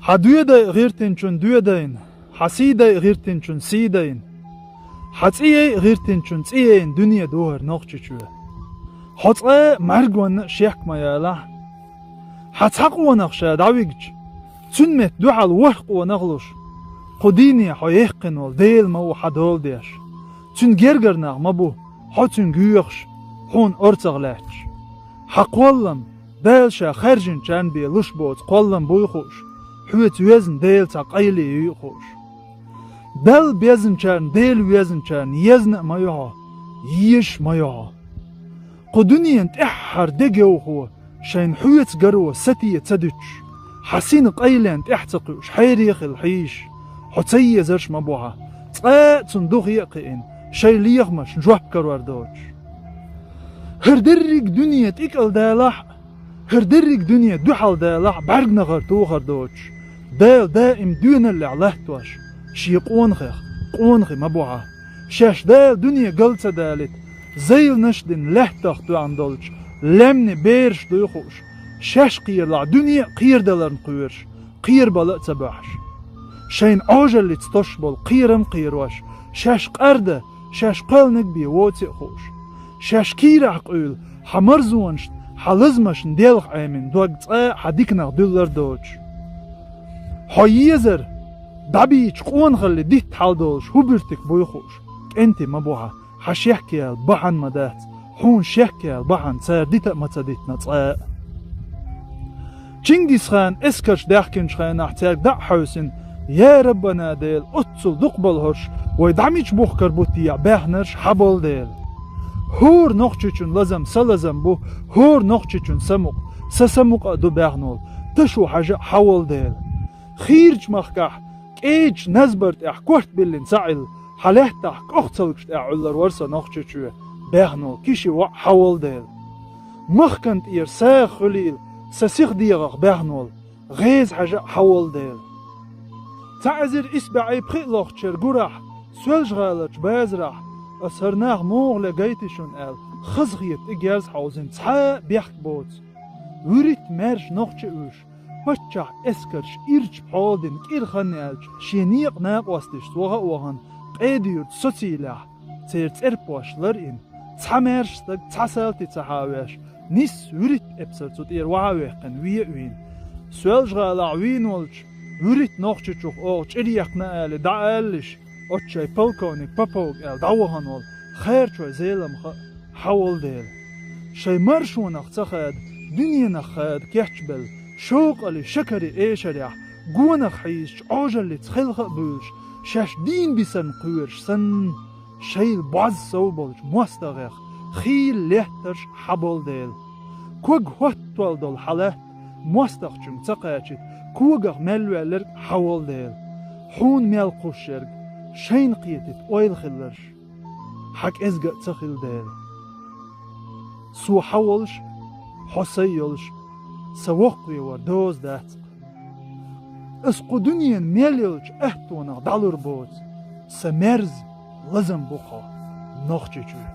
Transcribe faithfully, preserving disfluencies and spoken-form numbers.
Хьан доьдай гӀиртинчун доьдайна, хьан сийдай гӀиртинчун сийдайна, хьан цӀияй гӀиртинчун цӀияйна дуне духар Нохчийчоь. Хьо цкъа мӀаргонна а шек ма ялахь. Хьан цхьа къонах ша дӀавигча, цуьнан метта дуьхьал ворхӀ къонах луш, кху дийне хьо яьккхина волу Дела ма ву хьан дола деш. Цуьнан гергара нах ма бу, хьо цуьнга йоьхуш, хьуна орцах лаьтташ. Хьан кхоллам, Дала ша хаьржинчарна бен луш боцу кхоллам буй хууш, хьоьца везна Дела цхьа къайле юй а хууш. Далла безначарна, Дела везначарна езна а ма ю хьо, езаш а ма ю хьо. Кху дуьненан тӀаьххьара дегайовхо шайна хьоьца гаро сатийса ца дуьтуш, хьан сина къайлен тӀаьхьа ца кхуьуш, хьере а хилла хьийзаш, хьо ца езарш а ма бу хьан, цкъа а цунна духе а кхиийна, шайн лехамашна жоп карор доцуш. ХӀара дерриг дуьне тӀекӀалдалахь а, хӀара дерриг дуьне дуьхьал далахь а, бӀаьрганахара тухар доцуш, Дала даим доьналлехь латтош, шен къонахех къонахий ма бу хьан. Шаьш Дала дуьне гал ца далийта, зайланаш а дина лаьттах тоьхна долчу лаьмнийн бераш дуй хууш, шаьш кхералахь дуьне а кхерадаларна кхоьруш, кхерабала а ца баьхьаш. Шайна Ӏожаллица тосуш болу кхерам а кхерош, шаьш къарда, шаьш кхоьлниг бен воций а хууш. Шаьш кийрахь къуьйла, хьан марзонашна, хьан лазамашна делха Ӏемина дог цкъа а хьан диканах дуьллар а доцуш. Хьо езар, дӀабийча къонахалле дитта хьал долуш хӀун буьртиг буй хууш, кӀентий ма бу хьан, хьан шек яла бахьана ма дац, хьуна шек яла бахьана цара дита а ма ца дитина цкъа а. Чингисхана эскарш даьхкинчу хенахь цаьрга дӀа а хьаьвсина: «Я Раббана Дела, оццул дукха болу хӀорш вай дӀа мича бухкар бу те?» — баьхнарш хьан болу Дела. ХӀора нохчичун лазам сан лазам бу, хӀора нохчичун самукъа сан самукъа а ду баьхна волу, ташо хьажа а хьан волу Дела. Хийрачу махкахь кӀедачу назбар тӀехь корта биллина ца Ӏилла, хьан лаьттахь кӀохцалгаш тӀехь Ӏуьллур вара со Нохчийчоь, баьхна волу киши воӀ хьан волу Дела. Махкана тӀера сагӀа хуьлийла сан сиха дегӀах баьхна волу, гӀеза хьажа а хьан волу Дела. Цхьа эзар исс бӀе пхиъ лохчу шеран гурахь, Соьлжа-ГӀаларчу базарахь, ас хӀара нах муха ле гайти шуна аьлла, хазахета тӀе герз хьовзийна цхьа а бехк боцу. ВуьрхӀитта маьрша нохчи а вуьйш, паччахь эскарш ирча пхьола дина кӀира хан яьлча, шен некъан накъосташца ваха а вахана, Къеда-Юьрта социйлехь, церан цӀерпош лар а йина, цхьа маьрша стаг, цхьа салти ца хьавеш, нисса вуьрхӀитта эпсар цу тӀера вахьа а ваьккхина, вен а вийна. Соьлжа-ГӀалахь вийна волчу вуьрхӀитта нохчичух оха чӀир яьккхина а аьлла, дӀа а алалаш, оцу шайн полковник Поповга аьлла дӀавахана волу Харчой Зелимха а хьан волу Дела. Шайн маршонах ца хада, дуьненах хада кечбелла, шовкъаллин шакарин эшарехь, гонах хьийзачу Ӏожаллица хелха а буьйлуш, шаьш дийна бисарна кхоьруш санна, шайл бӀозза сов болчу мостагӀех хийла леттарш хьан болу Дела. Ког хӀоттол долу хьан латта мостагӀчуьнга ца кхачийта, когах мел ваьлларг хьан волу Дела. Хьуна мел кхуссуш ерг шайна кхетийта ойла хилларш хьан кӀезга а ца хилла Дела. Со хьан волуш, хьо сайн йолуш, сан воккхаве вар доза дац-кх. Ас кху дуьненан мел йолчу аьттонах дӀалур боцу, сан мерза лазам бу-кх хьо, Нохчийчоь.